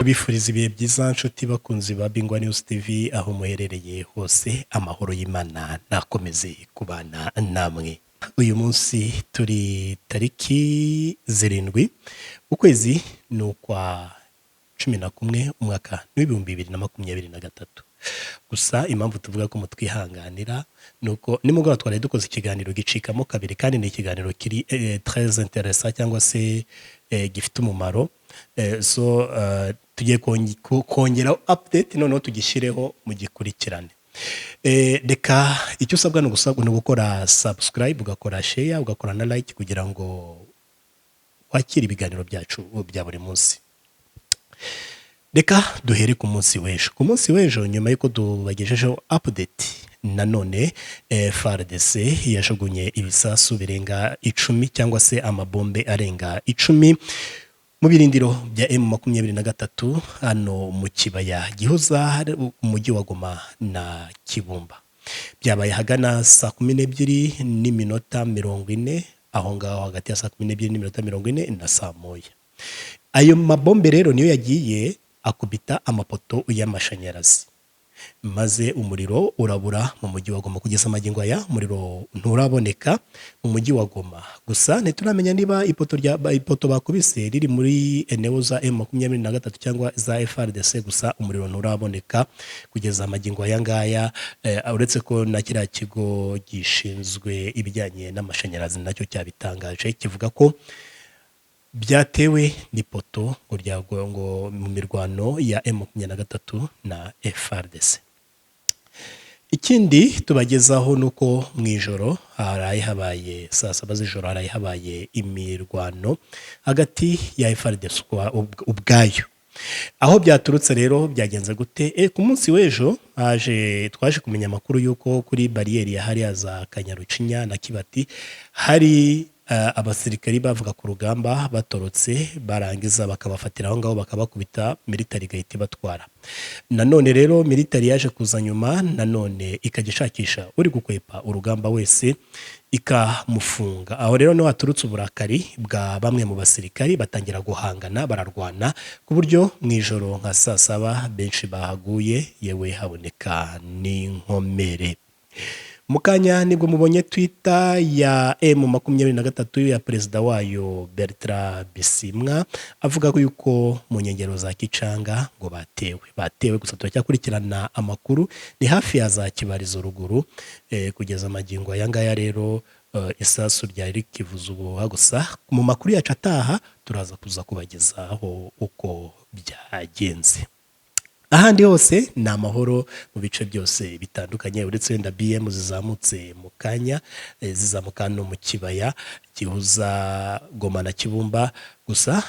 Tukabifuriza ibihe byiza, nshuti bakunzi ba Bingwa News TV, aho muherereye hose. Amahoro y'Imana nakomeze kubana namwe. Uyu munsi turi tariki 7, ukwezi ni ukwa 11, umwaka w'2023. Gusa impamvu tuvuga ko mutwihanganira ni uko nimugoroba twari dukoze ikiganiro gicikamo kabiri, kandi ni ikiganiro kiri très intéressant cyangwa se gifite umumaro. So tugiye kongeraho update, noneho tugishyireho mugikurikirane. Reka icyo usabwa ni ugusabwa ni ugukora subscribe, ugakora share, ugakora na like kugira ngo wakire ibiganiro byacu bya buri munsi. Reka duhere ku munsi w'ejo. Ku munsi w'ejo, nyuma y'uko tubagejejeho update, nanone FARDC yajugunye ibisasu birenga 10 cyangwa se amabombe arenga 10 mu birindiro bya M23 hano mu kibaya gihuza umujyi wa Goma na Kibumba. Byabaye ahagana saa 12:40, aho ngaho hagati ya saa 12:40 na saa 1. Ayo mabombe rero niyo yagiye akubita amapoto y'amashanyarazi, maze umuriro urabura mu mujyi wa Goma. Kugeza amagingo aya umuriro nturaboneka mu mujyi wa Goma. Gusa ntituramenya niba ipoto bakubise riri muri eneo za M23 cyangwa za FARDC. Gusa umuriro nturaboneka kugeza amagingo aya ngaya, uretse ko na kiriya kigo gishinzwe ibijyanye n'amashanyarazi nacyo cyabitangaje, kivuga ko byatewe n'ipoto ngo ryagwa ngo mu mirwano ya M23 na FARDC. Ikindi tubagezaho ni uko mu ijoro haraye habaye, saa 7 z'ijoro, haraye habaye imirwano hagati ya FARDC ubwayo. Aho byaturutse rero, byagenze gute? Ku munsi w'ejo haje twaje kumenya amakuru y'uko kuri bariyeri ya hariya za Kanyarucinya na Kibati hari abasirikari bavuga ku rugamba batorotse, barangiza bakabafatira aho ngaho, bakabakubita, militari igahita ibatwara. Nanone rero militari yaje kuza nyuma, nanone ikajya ishakisha uri gukwepa urugamba wese ikamufunga. Aho rero niho haturutse uburakari bwa bamwe mu basirikari, batangira guhangana, bararwana ku buryo mu ijoro nka saa 7 benshi bahaguye, yewe haboneka n'inkomere. Mu kanya nibwo mubonye Twitter ya M23 ya perezida wayo Bertrand Bisimwa, avuga ko yuko mu nkengero za Kicanga ngo batewe. Gusa turacyakurikirana amakuru, ni hafi ya za Kibarizo ruguru. Kugeza amagingo aya ngaya rero isasu ryari rikivuza ubuhuha. Gusa mu makuru yacu ataha turaza kuza kubagezaho uko byagenze. Ahandi hose ni amahoro mu bice byose bitandukanye, uretse wenda BM zizamutse mu kanya, zizamuka no mu kibaya gihuza Goma na Kibumba. Gusa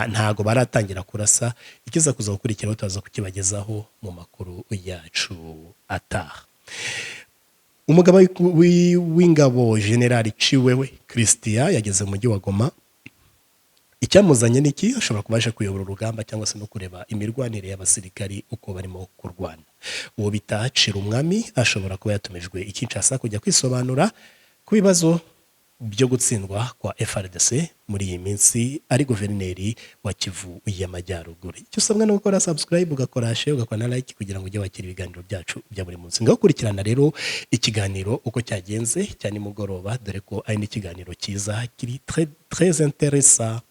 ntago baratangira kurasa. Ikiza kuza gukurikiraho turaza kukibagezaho mu makuru yacu ataha. Umugaba w'ingabo General Ciwewe Christian yageze mu mujyi wa Goma. Icyamuzanye ni iki? Ashobora kuba aje kuyobora urugamba cyangwa se no kureba imirwanire y'abasirikari uko barimo kurwana. Uwo bita Umwami ashobora kuba yatumijwe i Kinshasa kujya kwisobanura ku bibazo byo gutsindwa kwa FARDC muri iyi minsi ari guverineri wa Kivu y'Amajyaruguru. Icyo usabwa ni gukora subscribe, ugakora share, ugakora na like kugira ngo ujye wakira ibiganiro byacu bya buri munsi. Ngaho kurikirana rero ikiganiro uko cyagenze cya nimugoroba, dore ko ari n'ikiganiro cyiza kiri très très intéressant.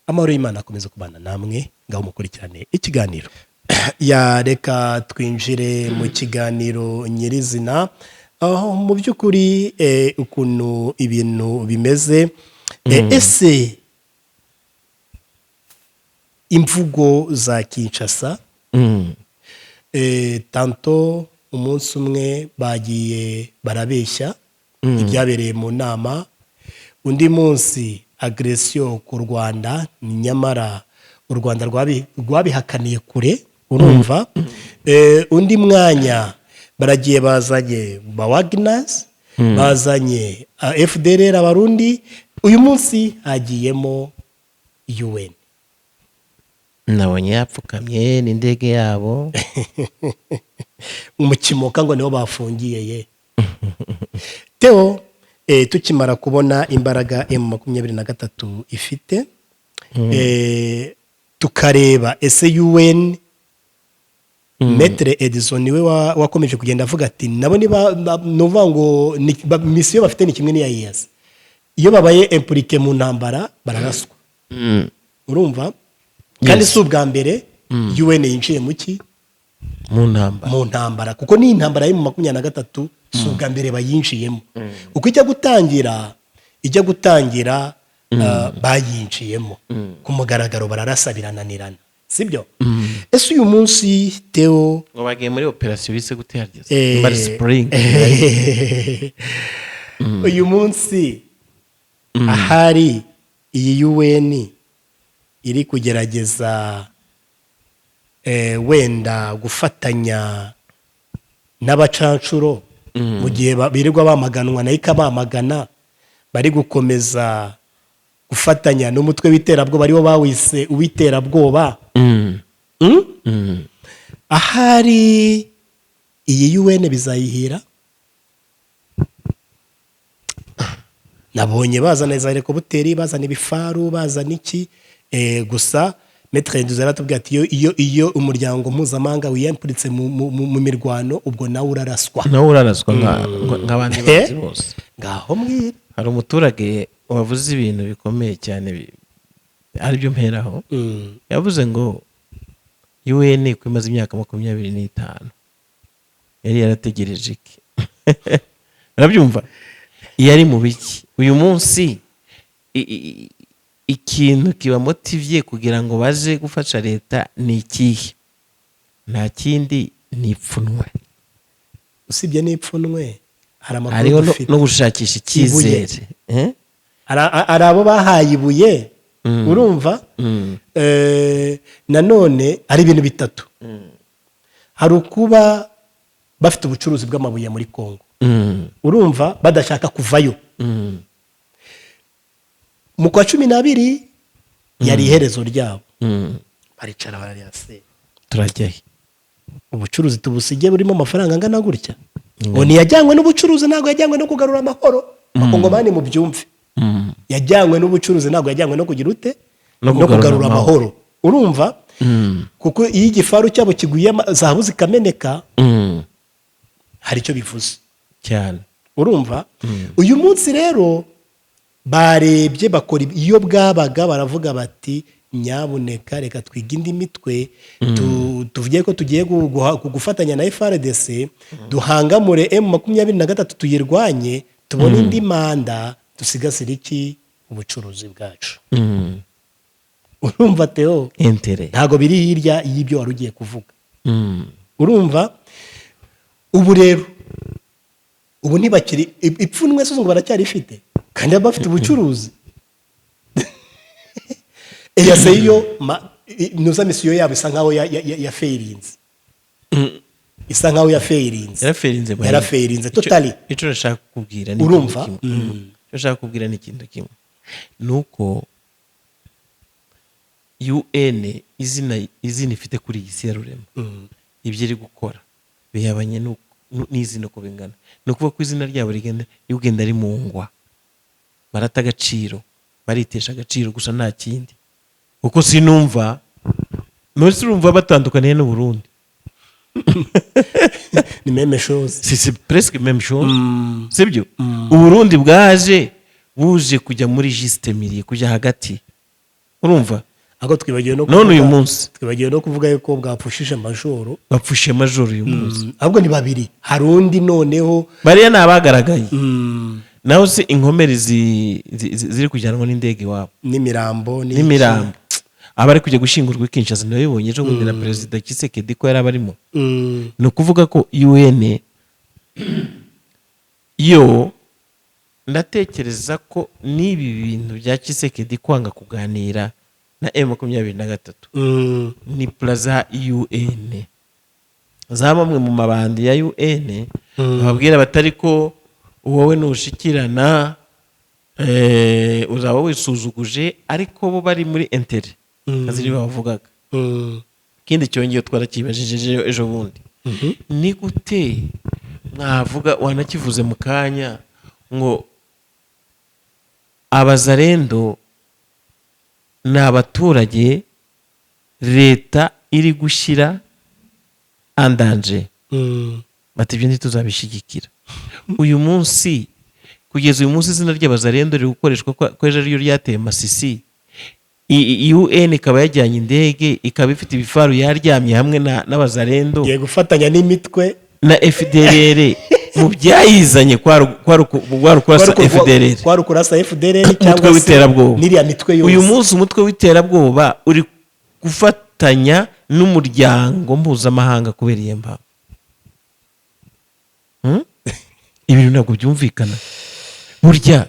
Amahoro y'Imana akomeza kubana namwe. Ngaho mukurikirane ikiganiro. Ya, reka twinjire mu kiganiro nyirizina, aho mu by'ukuri ukuntu ibintu bimeze. Ese imvugo za Kinshasa, tantôt umunsi umwe bagiye barabeshya ibyabereye mu nama, undi munsi agression ku Rwanda, nyamara u Rwanda rwabihakaniye kure, urumva? Undi mwanya baragiye bazanye ba Wagners, bazanye FDLR, Abarundi, uyu munsi hagiyemo UN. Nabonye yapfukamye n'indege yabo. Mu Kimoka ngo niho bafungiye. Ye Teo, tukimara kubona imbaraga M23 ifite, Tukareba ese UN, Maître Edison niwe wakomeje kugenda avuga ati nabo niba ni ukuvuga ngo mission bafite ni kimwe n'iya EAC, iyo babaye impliqué mu ntambara bararaswa. Urumva kandi si ubwa mbere UN yinjiye mu ki? Mu ntambara. Mu ntambara, kuko ni intambara yo mu 23, si ubwa mbere bayinjiyemo. Uko ijya gutangira, bayinjiyemo ku mugaragaro, bararasa birananirana, sibyo? Ese uyu munsi, Theo, Ngo bagiye muri operasiyo bise gute harya? Bari spring. Uyu munsi ahari iyi UN iri kugerageza wenda gufatanya n'abacancuro mu gihe birirwa bamaganwa nayo ikabamagana, bari gukomeza gufatanya n'umutwe w'iterabwoba, ariwo bawise uw'iterabwoba. Mm? Ahari iyi UN bizayihira. Nabonye bazana za hélicoptère, bazana ibifaru, bazana iki, gusa Maître Nduza yaratubwiye ati iyo umuryango mpuzamahanga wiyampuritse mu mirwano, ubwo nawe uraraswa. Nawe uraraswa nk'abandi bazi bose. Ngaho mbwira. Hari umuturage wavuze ibintu bikomeye cyane, aribyo mperaho. Yavuze ngo UN ko imaze imyaka 25 yari yarategereje iki? Urabyumva, iyo ari mu biki uyu munsi, ikintu kibamotivye kugira ngo baje gufasha leta ni ikihe? Nta kindi, ni ipfunwe. Usibye n'ipfunwe, hari amakuru Hariho dufite. no gushakisha icyizere. Eh? Hari abo bahaye ibuye. Urumva? Nanone hari ibintu bitatu. Hari ukuba bafite ubucuruzi bw'amabuye muri Congo. Urumva badashaka kuvayo. Mu kwa 12 yari iherezo ryabo. Baricara bararira se. Turajyahe? Ubucuruzi tubusige burimo amafaranga angana gutya? Ngo ntiyajyanywe n'ubucuruzi, ntabwo yajyanywe no kugarura amahoro. Abakongomani mubyumve. Yajyanywe n'ubucuruzi, ntabwo yajyanywe no kugira ute? No No kugarura kugarura amahoro. amahoro. Urumva? Kuko iyo igifaru cyabo kiguye, zahabu zikameneka, hari icyo bivuze. Cyane. Urumva, uyu munsi rero barebye bakora iyo bwabaga, baravuga bati nyabuneka reka twige indi mitwe, tuvuge ko tugiye gufatanya na FARDC, duhangamure M23, tuyirwanye, tubone indi manda, dusigasire iki? Ubucuruzi bwacu. Urumva, Theo? Intérêt. Ntabwo biri hirya y'ibyo wari ugiye kuvuga. Urumva, ubu rero ubu ntibakiri ipfunwe se ngo baracyarifite kandi baba bafite ubucuruzi. EAC yo nuza mission yabo isa nkaho ya failinze, isa nkaho ya failinze. Yaraferinze. Yaraferinze totally. Icyo nashaka kukubwira ni Urumva? ikintu kimwe. Icyo nashaka kukubwira ni ikintu kimwe, ni uko UN izina ifite kuri iyi si ya rurema, ibyo iri gukora bihabanye n'izina uko bingana. Ni ukuvuga ko izina ryabo rigenda rigenda rimungwa, barata agaciro, baritesha agaciro gusa, nta kindi. Kuko sinumva, none urumva batandukaniye n'u Burundi? Ni même chose. C'est presque même chose, sibyo? Uburundi bwaje buje kujya muri juste milieu, kujya hagati, urumva? Ahubwo twibagiwe no None uyu kuvuga- munsi twibagiwe no kuvuga yuko bwapfushije majoro. Bapfushe majoro uyu munsi. Ahubwo ni babiri, hari undi noneho. Bariya ni abagaragaye. Naho se inkomere ziri kujyanwa n'indege iwabo? N'imirambo n'iki. N'imirambo, abari kujya gushyingurwa i Kinshasa, nabibonye ejo bundi na Perezida Tshisekedi ko yari abarimo. Ni ukuvuga ko UN yo, ndatekereza ko n'ibi bintu bya Tshisekedi kwanga kuganira na M23 ni plan za UN, za bamwe mu mabandi ya UN, bababwira batari ko wowe nushikirana uzaba wisuzuguje, ariko bo bari muri intérêt kazi bavugaga. Ikindi cyongeye twarakibajije ejo bundi, ni gute mwavuga, wanakivuze mu kanya, ngo abazarendo ni abaturage? Leta iri gushyira en danger. Bati ibyo ntituzabishyigikira. Uyu munsi, kugeza uyu munsi, izina ry'Abazarendo riri gukoreshwa ko ejo ariryo ryateye Masisi. UN ikaba yajyanye indege, ikaba ifite ibifaru, yaryamye hamwe n'Abazarendo Igiye gufatanya n'imitwe na FDLR mu byayizanye kwari ukurasa FDLR. Kwari ukurasa FDLR Umutwe cyangwa se w'iterabwoba. n'iriya mitwe yose. Uyu munsi umutwe w'iterabwoba uri gufatanya n'umuryango mpuzamahanga kubera iyo mpamvu. Ibintu ntabwo byumvikana. Burya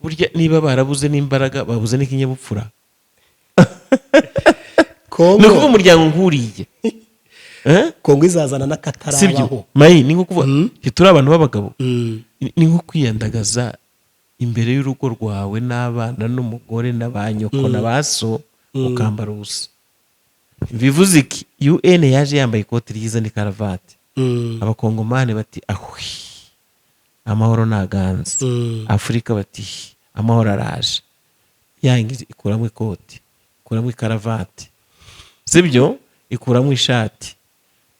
burya niba barabuze n'imbaraga, babuze n'ikinyabupfura. Kongo Ni ukuvuga umuryango nk'uriya, eh? Kongo izazana Sibyo? n'akatarabaho. Mayi, ni nko kuvuga turi abantu b'abagabo, ni nko kwiyandagaza imbere y'urugo rwawe n'abana n'umugore na ba nyoko na ba so, ukambara ubusa. Bivuze iki? UN yaje yambaye ikoti ryiza n'ikaravati. Abakongomani bati: "Ahwi, amahoro ntaganze." Afurika bati: "Amahoro araje." Yangiza, ikuramo ikoti, ikuramo ikaravati, sibyo? Ikuramo ishati.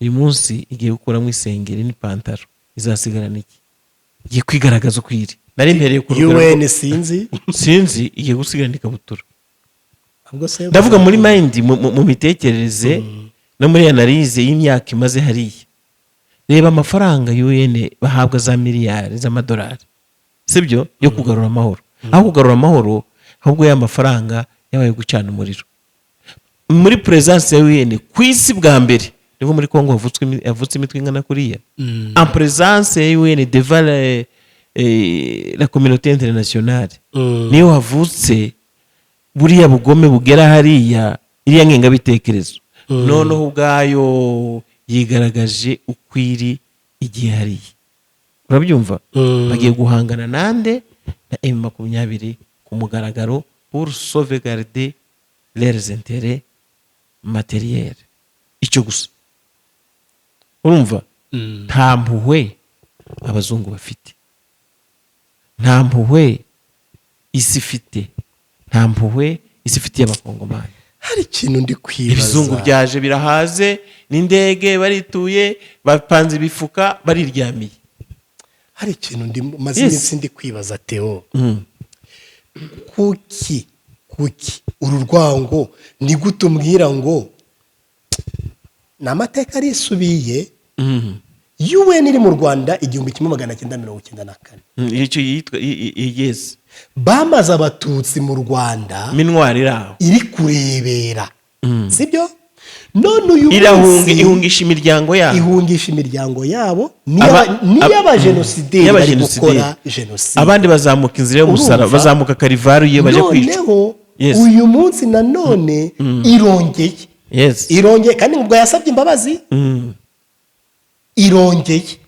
Uyu munsi igiye gukuramo isengeri n'ipantaro, izasigarana iki? Igiye kwigaragaza uko iri. Nari mpereye ku rugero UN sinzi. Sinzi, igiye gusigarana ikabutura. Ahubwo se Ndavuga muri mind, mu mitekerereze no muri analyse y'imyaka imaze hariya. Reba amafaranga UN bahabwa, za miliyari z'amadolari, sibyo, yo kugarura amahoro. Aho kugarura amahoro, ahubwo ya mafaranga yabaye gucana umuriro. Muri présence ya UN ku isi, bwa mbere nibwo muri Congo havutse imitwe ingana kuriya, en présence ya UN, devant la communauté internationale. Niyo havutse buriya bugome bugera hariya, iriya ngengabitekerezo. Noneho ubwayo yigaragaje uko iri igihe hariya, urabyumva? Bagiye guhangana nande? Na M20 ku mugaragaro, pour sauvegarder leurs intérêts matériels. Icyo gusa, urumva? Nta mpuhwe abazungu bafite, nta mpuhwe isi ifite, nta mpuhwe isi ifitiye Abakongomani. Hari ikintu ndi kwibaza. Ibizungu byaje birahaze n'indege, barituye, bapanze ibifuka, bariryamiye. Hari ikintu ndi maze iminsi ndi kwibaza, Theo. Kuki uru rwango? Ni gute umbwira ngo ni amateka arisubiye? UN iri mu Rwanda 1994. Icyo yitwa yes. Bamaze Abatutsi mu Rwanda. MINUAR iri aho. Iri kurebera, sibyo? None uyu Irahunga, munsi ihungisha imiryango yabo. Ihungisha imiryango yabo n'iy'abajenosideri bari Y'abajenosideri. gukora jenoside. Abandi bazamuka inzira y'umusaraba. Urumva? Bazamuka Karivaru iyo baje kwica. Noneho uyu munsi nanone irongeye, irongeye kandi ubwo yasabye imbabazi. Irongeye,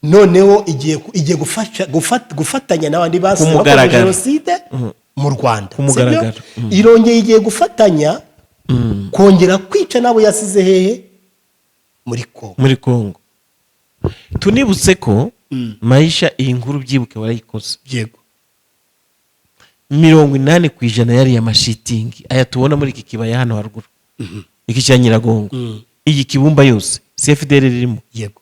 noneho igiye gufatanya n'abandi basize Ku bakoze mugaragaro. jenoside mu Rwanda. Ku mugaragaro. Sibyo? Irongeye, igiye gufatanya kongera kwica n'abo yasize hehe? Muri Kongo. Muri Kongo. Tunibutse ko Mayisha, iyi nkuru byibuke warayikoze. Yego. 80% yariya mashitingi aya tubona muri iki kibaya hano haruguru, iki cya Nyiragongo, iyi Kibumba yose, si FDLR irimo? Yego.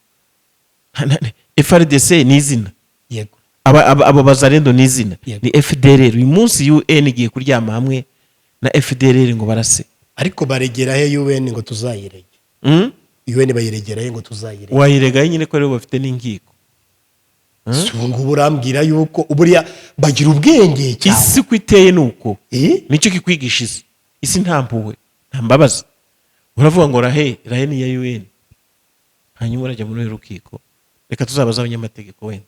FARDC ni izina. Yego. Aba Bazarendo ni izina. Yego. Ni FDLR. Uyu munsi UN igiye kuryama hamwe na FDLR ngo barase. Ariko baregera he UN ngo tuzayirege? UN bayiregera he ngo tuzayirege? Wayiregayo nyine ko aribo bafite n'inkiko. Si ubu ngubu urambwira yuko buriya bagira ubwenge cyane. Isi uko iteye ni uko. Eh? Nicyo kikwigisha isi. Isi nta mpuhwe, nta mbabazi. Uravuga ngo La Haye, La Haye ni iya UN, hanyuma urajya muri uru rukiko. Reka tuzabaze abanyamategeko wenda.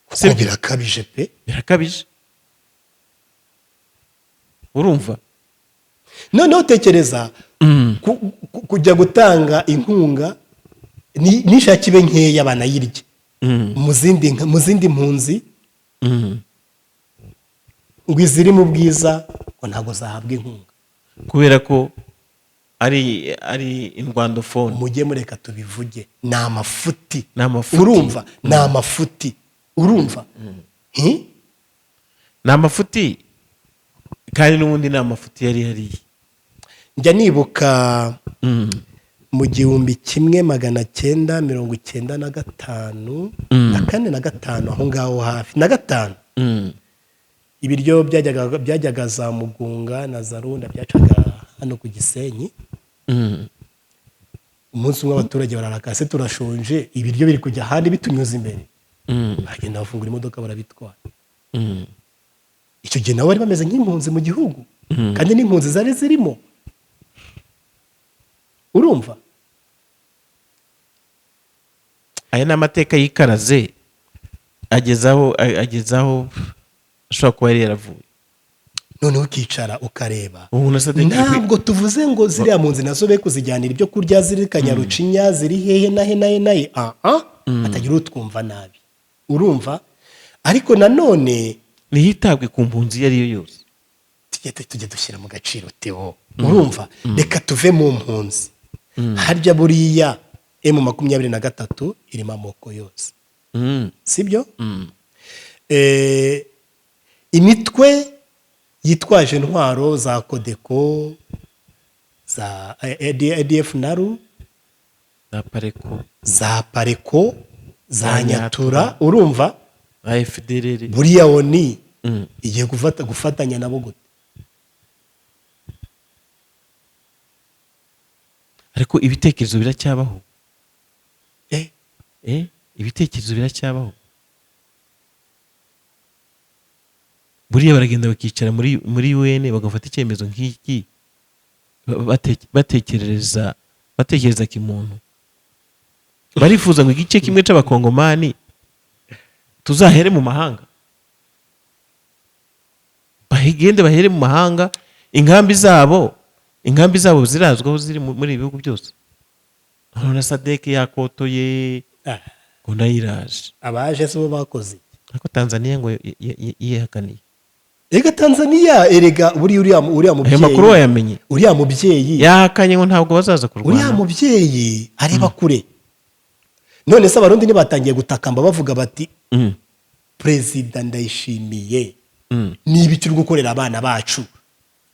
Kuko Sibyo? birakabije pe. Birakabije, urumva? Noneho tekereza kujya gutanga inkunga, nishaka ibe nkeya banayirye mu zindi mpunzi, ngo iziri mu bwiza ngo ntabwo zahabwa inkunga. Kubera ko ari indwandophone. Mujye mureka tubivuge, ni amafuti. Ni amafuti. Urumva, ni amafuti, urumva? Ni amafuti. Kandi n'ubundi ni amafuti yari hariya. Njya nibuka mu 1995 na kane na gatanu, aho ngaho hafi na gatanu, ibiryo byajyaga za Mugunga na za Runda, byacaga hano ku Gisenyi. Umunsi umwe abaturage bararakase: "Turashonje, ibiryo biri kujya ahandi bitunyuze imbere." Bagenda bafungura imodoka, barabitwara. Icyo gihe nabo bari bameze nk'impunzi mu gihugu, kandi n'impunzi zari zirimo, urumva. Aya ni amateka yikaraze, agezaho ashobora kuba yari yaravuye. Noneho ukicara ukareba. Ubu na SADC Ntabwo tuvuze ngo ziriya mpunzi nazo be kuzijyanira ibyo kurya, ziri Kanyarucinya, ziri hehe na he na he na he, aha hatagira utwumva nabi, urumva. Ariko nanone ntihitabwe ku mpunzi iyo ari yo yose. Tujye dushyira mu gaciro, Teo, urumva. Reka tuve mu mpunzi. Harya buriya M23 irimo amoko yose, sibyo? Imitwe yitwaje intwaro za CODECO, za ADF NALU, Za PARECO. za PARECO, za Za Nyatura, urumva. Za FDLR. Buriya ONU igiye gufatanya nabo gute? Ariko ibitekerezo biracyabaho. Eh? Ibitekerezo biracyabaho. Buriya baragenda bakicara muri UN bagafata icyemezo nk'iki, batekereza kimuntu. Barifuza ngo igice kimwe c'Abakongomani tuzahere mu mahanga, bagende bahere mu mahanga. Inkambi zabo zirazwi aho ziri muri ibi bihugu byose. Noneho na SADC yakotoye ngo nayo iraje. Abaje si bo bakoze iki? Ariko Tanzania ngo yihakaniye. Erega Tanzania, erega buriya uriya Ayo mubyeyi, makuru wayamenye? uriya mubyeyi Yahakanye ngo ntabwo bazaza uriya kurwana. mubyeyi areba kure. None se Abarundi ntibatangiye gutakamba bavuga bati: "Perezida Ndayishimiye, niba icyo uri gukorera abana bacu"?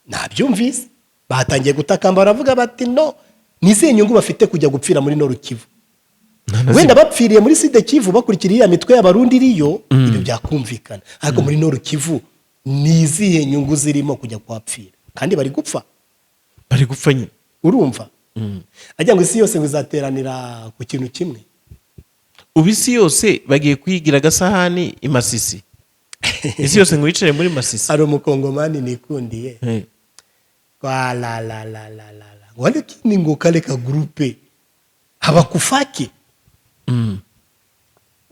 Nabyumvise, batangiye gutakamba, baravuga bati: "No, ni izihe nyungu bafite kujya gupfira muri Nord Kivu?" Wenda bapfiriye muri Sud Kivu bakurikira iriya mitwe y'Abarundi iriyo, ibyo byakumvikana, ariko muri Nord Kivu ni izihe nyungu zirimo kujya kuhapfira kandi bari gupfa? Bari gupfa nyine. Urumva, agira ngo isi yose ngo izateranira ku kintu kimwe. Ubu isi yose bagiye kwigira agasahani i Masisi, isi yose ngo yicare muri Masisi. Hari Umukongomani nikundiye kwa la la la la la la, walekini ngo kale ka groupe habakufaki.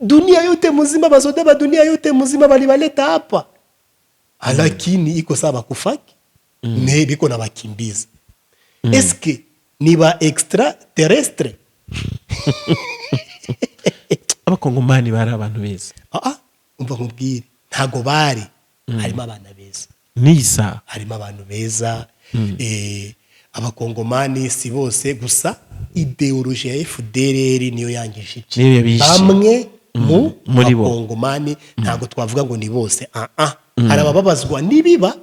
Dunia yote muzima, basoda ba dunia yote muzima balibaleta hapa, lakini iko saa bakufaki ne biko na bakimbiza. Eske ni ba extraterrestre? Abakongomani bari abantu beza. Ah, umva nkubwire, ntago bari, harimo abana beza. N'iyi saha. Harimo abantu beza. Abakongomani si bose gusa, idéologie ya FDLR niyo yangije iki. Niyo yabishe. Bamwe mu Muri bo. Bakongomani, ntabwo twavuga ngo ni bose. Ah ah, hari abababazwa n'ibiba.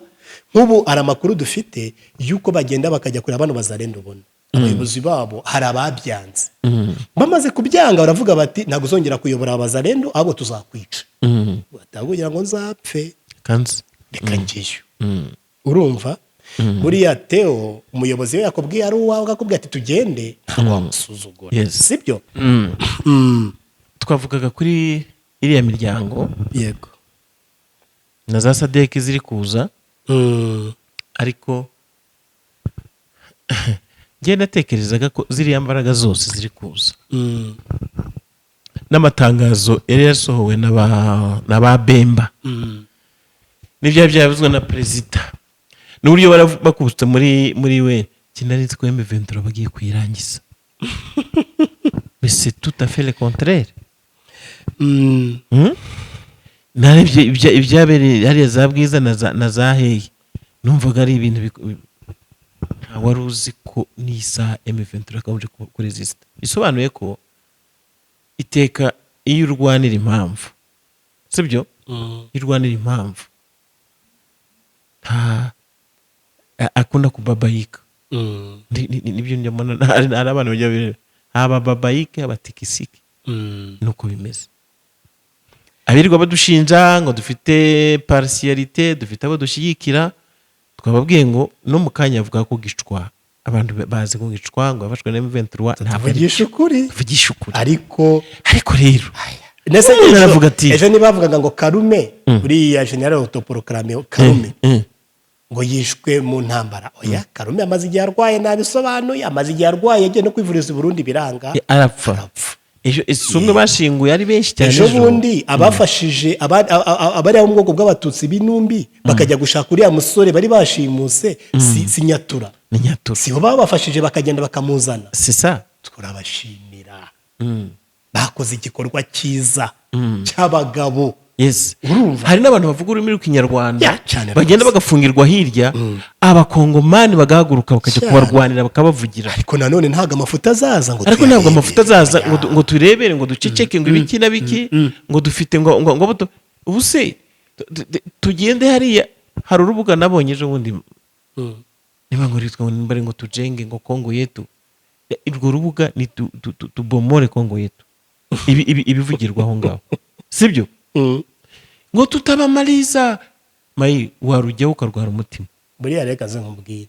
Nk'ubu hari amakuru dufite y'uko bagenda bakajya kureba bano Bazarenda, ubona abayobozi babo hari ababyanze. Bamaze kubyanga baravuga bati: "Ntabwo uzongera kuyobora Abazarendo, ahubwo tuzakwica." Batakugira ngo nzapfe, Kanzi. reka ngeyo. Urumva, buriya Teo, umuyobozi we yakubwiye ari uwawe, akakubwira ati: "Tugende", ntabwo wamusuzugura. Sibyo? Twavugaga kuri iriya miryango na za SADC ziri kuza, ariko njye natekerezaga ko ziriya mbaraga zose ziri kuza n'amatangazo yari yasohowe na ba Bemba n'ibyari byavuzwe na perezida n'uburyo bakubutse muri we kinari nzi ko M23 bagiye kuyirangiza, mais c'est tout à fait le contraire. Narebye ibyabereye hariya za Bwiza na za hehe, numvaga ari ibintu nta wari uzi ko n'isaha M23 yakomeje kuresista. Bisobanuye ko iteka iyo urwanira impamvu, sibyo? Iyo urwanira impamvu nta Akunda kubabayika. Nibyo njya mbona hari abantu bajya bireba abababayike, abatikisike. Nuko bimeze. Abirirwa badushinja ngo dufite partialité, dufite abo dushyigikira, twababwiye ngo no mu kanya avuga ko Gicwa, abantu bazi ngo Gicwa ngo yafashwe na M23, ntabwo ari Tuvugisha ukuri. Tuvugisha ukuri. Ariko Ariko rero Nese umuntu ejo, aravuga ati ejo ntibavugaga ngo Karume, uriya général autoproclamé Karume, ngo yishwe mu ntambara? Oya, Karume amaze igihe arwaye, nabisobanuye, amaze igihe arwaye, yagiye no kwivuriza i Burundi biranga. Arapfa. Arapfa. Ejo si umwe bashinguye ari benshi cyane. Ejo bundi abafashije abari abo mu bwoko bw'Abatutsi b'intumbi bakajya gushaka uriya musore bari bashimuse, si Nyatura? Ni Nyatura. Si bo babafashije bakagenda bakamuzana? C'est ça. Turabashimira, bakoze igikorwa cyiza cy'abagabo. Urumva? Hari n'abantu bavuga ururimi rw'Ikinyarwanda Ya, cyane bagenda rwose. bagafungirwa hirya, Abakongomani bagahaguruka bakajya kubarwanira, bakabavugira. Ariko nanone ntabwo amafuta azaza ngo Ariko ntabwo tuyarebere. Amafuta azaza ngo turebere, ngo duceceke, ngo ibiki na biki, ngo dufite ngo ubu se tugende hariya. Hari urubuga nabonye ejo bundi, niba ngo ritwa ngo nimba ari ngo "Tujenge ngo Kongo yetu". Urwo rubuga ni "Tubomore Kongo yetu". Ibi ibivugirwa aho ngaho sibyo? Ngo tutabamaliza mayi, warujyaho ukarwara umutima. Buriya reka nze nkubwire.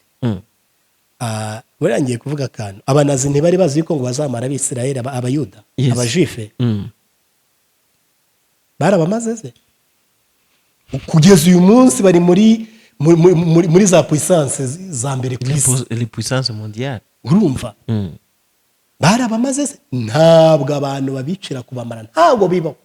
Ah, buriya ngiye kuvuga akantu. Abanazi ntibari bazi yuko ngo bazamara Abisirayeli, Abayuda, Abajuife? Barabamaze se? Kugeza uyu munsi bari muri za puissance za mbere ku isi. Les puissances mondiales. Urumva? Barabamaze se? Ntabwo abantu babicira kubamara, ntabwo bibaho.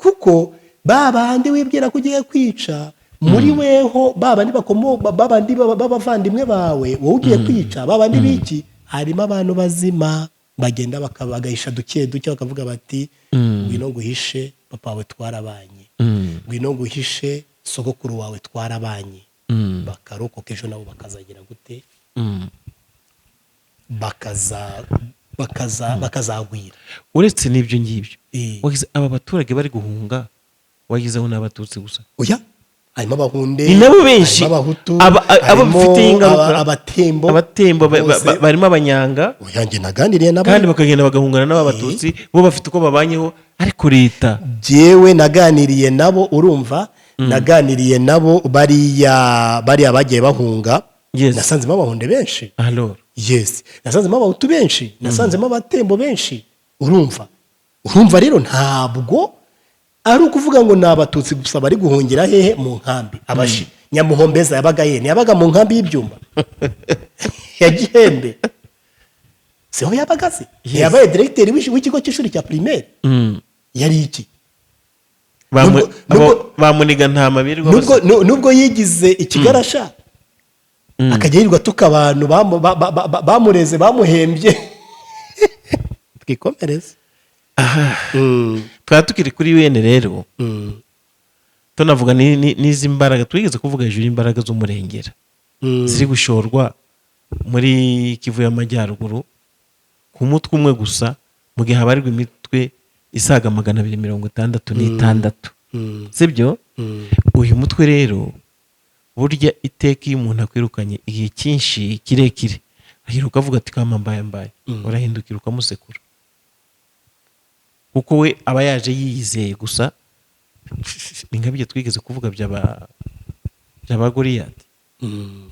Kuko ba bandi wibwira ko ugiye kwica, muri weho ba bandi ba bandi b'abavandimwe bawe wowe ugiye kwica, ba bandi biki, harimo abantu bazima bagenda bagahisha duke duke, bakavuga bati: "Ngwino nguhishe papa wawe twarabanye, ngwino nguhishe sogokuru wawe twarabanye." Bakarokoka, ejo nabo bakazagira gute? Bakazagwira. Uretse n'ibyo ngibyo, wagize aba baturage bari guhunga, wagize ngo ni Abatutsi gusa? Oya, harimo Abahunde, Ni nabo benshi. harimo Abahutu, Abo harimo bifiteho ingaruka. Abatembo. Abatembo Bose. Barimo Abanyanga. Oya, njye naganiriye nabo. Kandi bakagenda bagahungana n'Abatutsi, bo bafite uko babanyeho, ariko leta Jyewe naganiriye nabo, urumva, naganiriye nabo bariya bagiye bahunga. Nasanzemo Abahunde benshi. Alors. Yes, nasanzemo Abahutu benshi, nasanzemo Abatembo benshi. Urumva rero ntabwo ari ukuvuga ngo ni Abatutsi gusa bari guhungira hehe? Mu nkambi. Abashi Nyamuhombeza yabaga ye, ntiyabaga mu nkambi y'ibyumba ya Gihembe? Siho yabaga se? Ntiyabaye diregiteri w'ikigo cy'ishuri cya primaire? Yari iki? Bamuniga ntama birirwa Nubwo yigize ikigarasha, akajya yirirwa atuka abantu bamureze, bamuhembye, twikomereze. Twaba tukiri kuri wene rero, tunavuga n'izi mbaraga twigeze kuvuga hejuru y'imbaraga z'umurengera ziri gushorwa muri Kivu y'Amajyaruguru ku mutwe umwe gusa, mu gihe habarirwa imitwe isaga 266, sibyo? Uyu mutwe rero, burya iteka iyo umuntu akwirukanye igihe cyinshi kirekire, ahiruka avuga ati: "Kama mbaye mbaye." Urahindukira ukamusekura, kuko we aba yaje yiyizeye gusa. Ni nka bijya twigeze kuvuga by'aba Goliyati.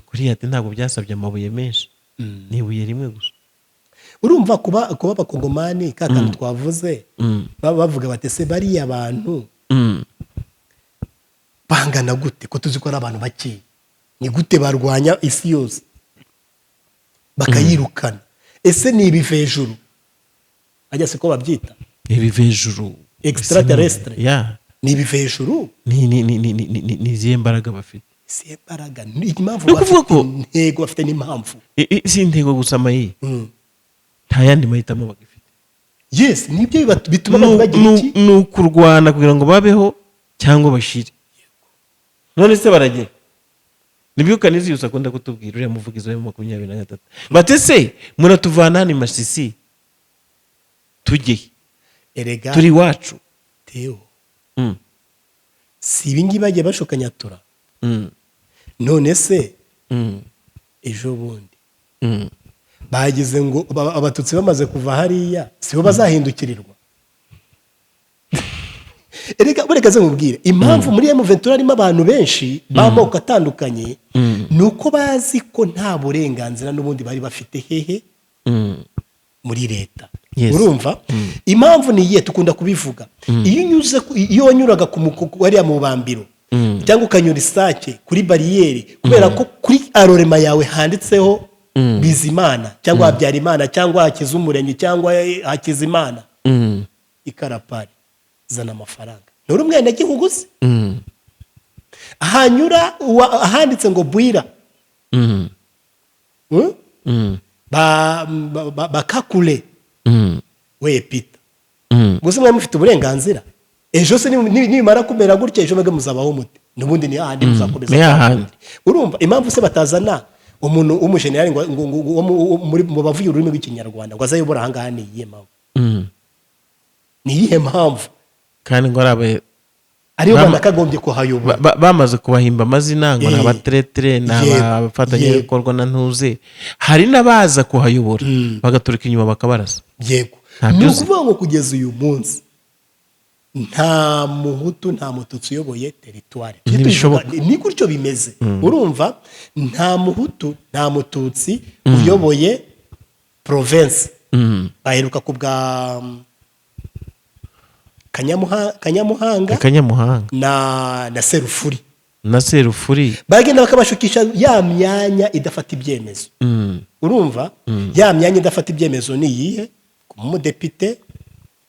Goliyati ntabwo byasabye amabuye menshi, ni ibuye rimwe gusa. Urumva, kuba Abakongomani, ka kantu twavuze, baba bavuga bati: "Se bariya bantu bangana gute, ko tuzi ko ari abantu bakeya, ni gute barwanya isi yose bakayirukana?" Ese ni ibivejuru ajya, siko babyita? Ibivejuru. Extraterrestre. Ya. Ni ibivejuru. Ni izihe mbaraga bafite? Si imbaraga, ni impamvu. Ni ukuvuga Bafite ko intego, bafite n'impamvu. Si intego gusa mayi, nta yandi mahitamo bagifite. Yes, nibyo bituma abantu bagira iki? Ni ukurwana kugira ngo babeho cyangwa bashire. None se baragera nibyo Kaniziyusi akunda kutubwira, uriya muvugizi wa 23, bate se muratuvana hano i Masisi tujye he? Erega Turi iwacu. Teo, si ibingibi bagiye bashuka Nyatura? None se Ejo bundi bagize ngo Abatutsi bamaze kuva hariya, sibo bazahindukirirwa. Erega bureka ze mubwire impamvu muri M23 harimo abantu benshi b'amoko atandukanye, ni uko bazi ko nta burenganzira n'ubundi bari bafite hehe? Muri leta. Urumva impamvu ni iyihe? Tukunda kubivuga, iyo unyuze iyo wanyuraga hariya mu Bambiro cyangwa ukanyura Isake kuri bariyeri, kubera ko kuri enrôlement yawe handitseho Bizimana cyangwa Habyarimana cyangwa Hakizumuremyi cyangwa Hakizimana, ikarapari zana amafaranga, nturi umwenegihugu se? Hanyura ahanditse ngo Bwira, Bakakure, we Peter, gusa mwari mufite uburenganzira. Ejo se nibimara kumera gutya, ejo mwebwe muzabaho mute? N'ubundi ni hahandi muzakomeza. Ni hahandi. Urumva impamvu se batazana umuntu w'umujenerali ngo wo mu bavuye ururimi rw'Ikinyarwanda ngo azayobora ahangaha? Ni iyihe mpamvu? Ni iyihe mpamvu? Kandi ngo ari Ariyo banakagombye kuhayobora. Bamaze kubahimba amazina ngo ni abateretere, ni abafatanyabikorwa na ntuze. Hari n'abaza kuhayobora bagaturuka inyuma bakabarasa. Ntabyo Ni uzi. ukuvuga ngo kugeza uyu munsi nta Muhutu, nta Mututsi uyoboye territoire. Tujye Ntibishoboka. tubivuga, ni gutyo bimeze. Urumva, nta Muhutu, nta Mututsi uyoboye province. Baheruka ku bwa Kanyamuhanga. Kanyamuhanga. Na Serufuri. Na Serufuri. Bagenda bakabashukisha ya myanya idafata ibyemezo. Urumva, ya myanya idafata ibyemezo ni iyihe? Kuba umudepite,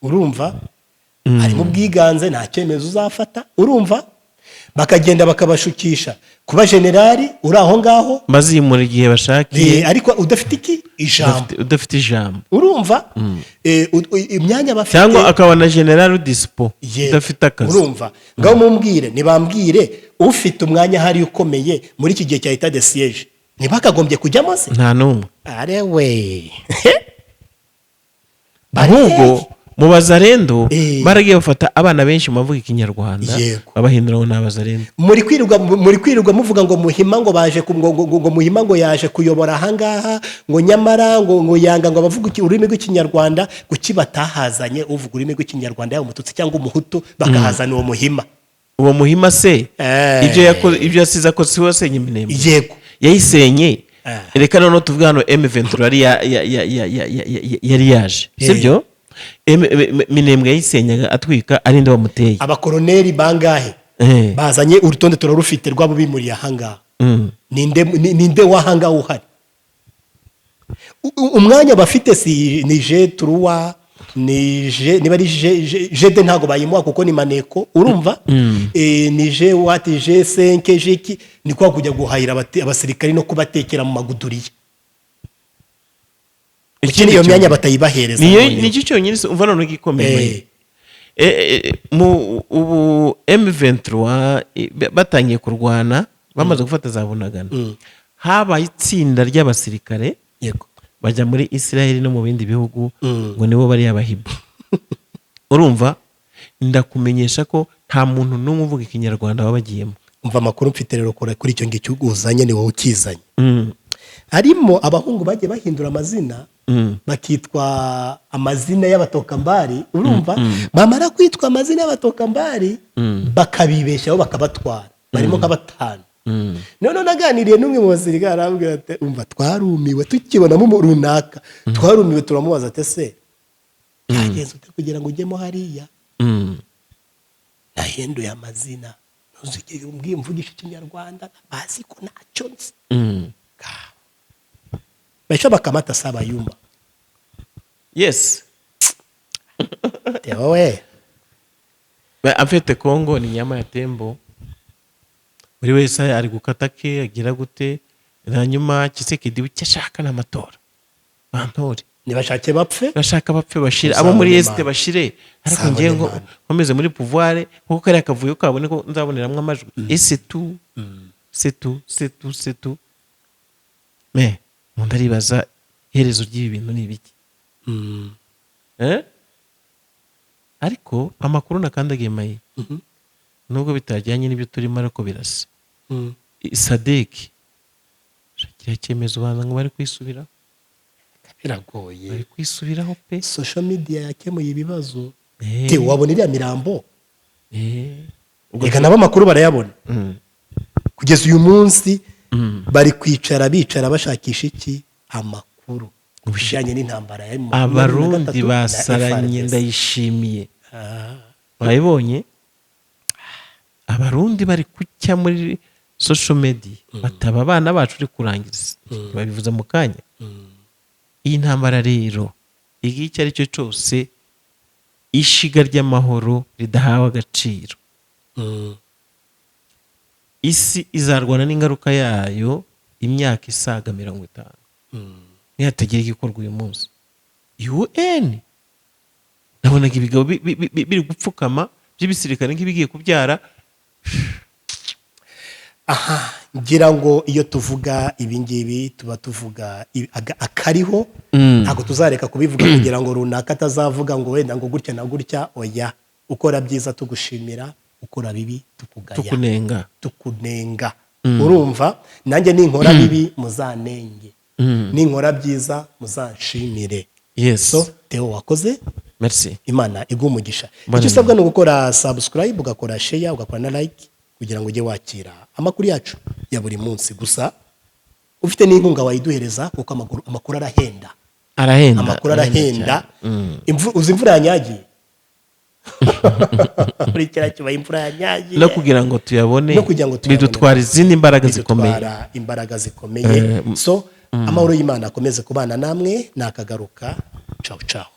urumva harimo ubwiganze, nta cyemezo uzafata. Urumva, bakagenda bakabashukisha kuba generali uri aho ngaho. Bazimura igihe bashakiye. Ariko udafite iki? Ijambo. Udafite ijambo. Urumva, imyanya bafite Cyangwa akaba na general dispo, udafite akazi. Urumva, ngaho mumbwire, ntibambwire ufite umwanya ahari ukomeye muri iki gihe cya état de siège, ntibakagombye kujyamo se? Nta n'umwe. Arewe. Ahubwo mu Bazarendo baragiye bafata abana benshi mu bavuga Ikinyarwanda, babahindura ngo ni Abazarendo. Muri kwirirwa muvuga ngo Muhima ngo baje ngo Muhima ngo yaje kuyobora ahangaha, ngo nyamara ngo yanga ngo abavuga ururimi rw'Ikinyarwanda. Kuki batahazanye uvuga ururimi rw'Ikinyarwanda, yaba Umututsi cyangwa Umuhutu, bakahazana uwo Muhima? Uwo Muhima se, ibyo yakoze, ibyo yasize akoze, si we wasenye Iminembwe? Yego. Yayisenye. Reka noneho tuvuge hano M23 yari yaje, sibyo? Minembwe yayisenyaga atwika, ari nde wamuteye? Abakoroneri bangahe bazanye? Urutonde turarufite rwabo bimuriye ahangaha. Ninde w'ahangaha uhari? Umwanya bafite si ni G3, ni G, niba ari G, GD ntabwo bayimuha kuko ni maneko. Urumva, ni G wati, G5, G ki, ni kwa kujya guhahira abasirikari no kubatekera mu maguduriye. Kuki Ikindi iyo myanya cyonyine. batayibahereza noneho? Nicyo cyonyine se, umva noneho igikomeye. Mu ubu M23 batangiye kurwana, bamaze gufata za Bunagana, habaye itsinda ry'abasirikare bajya muri Israel no mu bindi bihugu ngo nibo bari abahibu. Urumva, ndakumenyesha ko nta muntu n'umwe uvuga Ikinyarwanda baba bagiyemo. Umva amakuru mfite rero kuri icyo ngicyo uzanye, ni wowe ukizanye. Harimo abahungu bagiye bahindura amazina, bakitwa amazina y'abatokambari. Urumva, bamara kwitwa amazina y'abatokambari bakabibeshyaho, bakabatwara, barimo nka batanu. Noneho naganiriye n'umwe mu basirikare, arambwira ati: "Umva, twarumiwe tukibonamo runaka, twarumiwe." Turamubaza ati: "Ese byagenze ute kugira ngo ujyemo hariya?" "Nahinduye amazina, ntuzigere umbwiye mvugisha Ikinyarwanda, bazi ko ntacyo nzi." Baisha bakamata sabayumba. Wowe. Afite Kongo ni nyama ya tembo, buri wese ari gukata ke, agira gute. Hanyuma Tshisekedi icyo ashaka ni amatora, bantore. Nibashake bapfe. Bashaka bapfe bashire, Uzabona abo muri Imana. Est bashire, ariko Uzabona ngiye ngo Imana. nkomeze muri pouvoir, kuko kariya kavuyo kabo niko nzaboneramo amajwi, et c'est tout, c'est tout, c'est tout, c'est tout. Mais umuntu aribaza, iherezo ry'ibi bintu ni ibiki? Eh? Ariko amakuru nakandagiye mayi, nubwo bitajyanye n'ibyo turimo ariko birasa, SADC. Kiriya cyemezo ubanza ngo bari kwisubiraho. Biragoye. Bari kwisubiraho pe. Social media yakemuye ibibazo. Te wabona iriya mirambo. Reka nabo amakuru barayabona. Kugeza uyu munsi bari kwicara, bicara bashakisha iki? Amakuru ku bijyanye n'intambara ya M23 Abarundi na basaranye. FARDC. Ndayishimiye. Wabibonye, Abarundi bari kucya muri social media bataba abana bacu uri kurangiza, babivuze mu kanya. Iyi ntambara rero, igihe icyo ari cyo cyose ishiga ry'amahoro ridahawe agaciro, isi izarwana n'ingaruka yayo imyaka isaga 50 nihatagira igikorwa uyu munsi. UN nabonaga ibigabo biri gupfukama by'ibisirikare nk'ibigiye kubyara. Aha ngira ngo iyo tuvuga ibi ngibi tuba tuvuga akariho. Ntabwo tuzareka kubivuga kugira ngo runaka atazavuga ngo wenda ngo gutya na gutya. Oya, ukora byiza tugushimira, ukora bibi tukugaya. Tukunenga. Tukunenga. Urumva, nanjye ninkora bibi muzanenge, ninkora byiza muzanshimire. So Theo, wakoze. Merci. Imana iguha umugisha. Bane. Icyo usabwa ni ugukora subscribe, ugakora share, ugakora na like kugira ngo ujye wakira amakuru yacu ya buri munsi. Gusa ufite n'inkunga wayiduhereza kuko amakuru arahenda. Arahenda. Amakuru arahenda. Cyane. Uzi imvura yanyagiye muri kiriya kibaya, imvura yanyagiye. No kugira ngo tuyabone, No kugira ngo tuyabone. bidutwara izindi mbaraga zikomeye. Bidutwara imbaraga zikomeye. So amahoro y'Imana akomeze kubana namwe, nakagaruka. Ciao ciao.